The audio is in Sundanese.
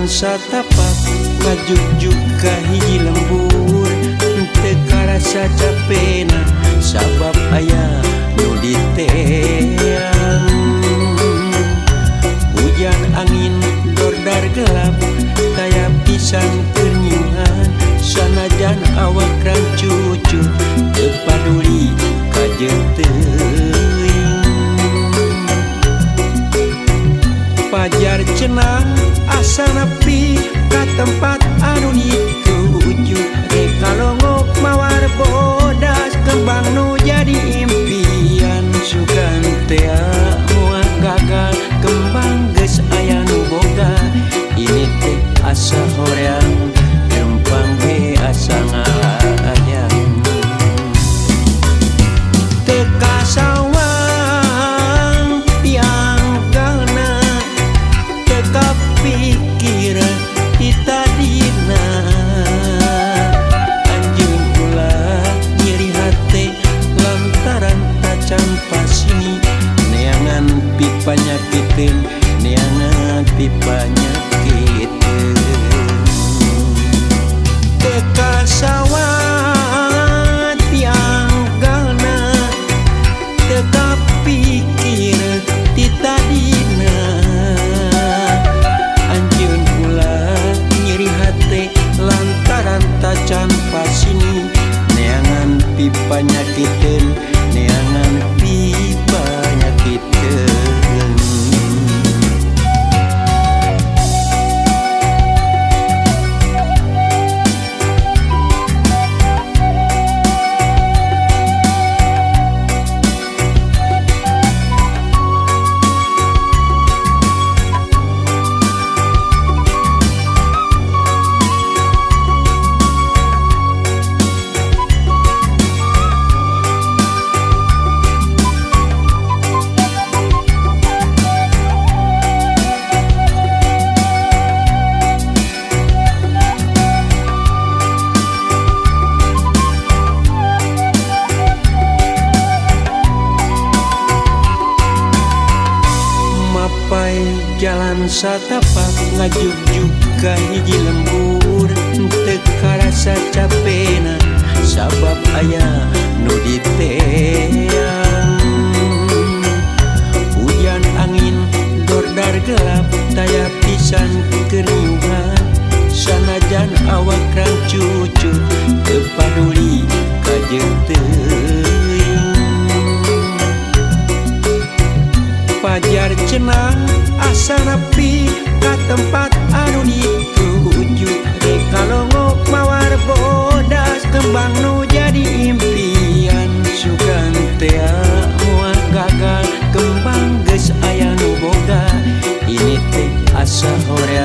jalan satapak ngajugjug ka hiji lembur, teu karasa capena sabab aya nu diteang. Hujan angin dordar gelap taya pisan keur nyiuhan, sanajan awak rancucu teu paduli kajeun teuing. Pajar cenah asa nepi ka tempat anu dituju, rek kalongok mawar bodas kembang nu jadi impian. Sugan tea moal gagal kembang geus aya nu boga, ini teh asa hoream rempang ge asa ngalayang. Teu kasawang pianggalna, teu kapikir ti tadina, anjeun ulah nyeri hate lantaran tacan pasini, neangan pipanyakiteun, neangan pipanyakiteun. Teu kasawang pianggalna, teu kapikir ti tadina, anjeun ulah nyeri hate lantaran tacan pasini, neangan pipanyakiteun, neangan pipanyakiteun. Mapai jalan satapak ngajugjug ka hiji lembur, teu karasa capena sabab aya nu diteang. Hujan angin dordar gelap taya pisan keur niuhan, sanajan awak rancucu teu paduli kajeun teuing. Pajar cenah asa nepi ka tempat anu dituju, rek kalongok mawar bodas kembang nu jadi impian. Sugan tea moal gagal kembang geus aya nu boga, ini teh asa hoream.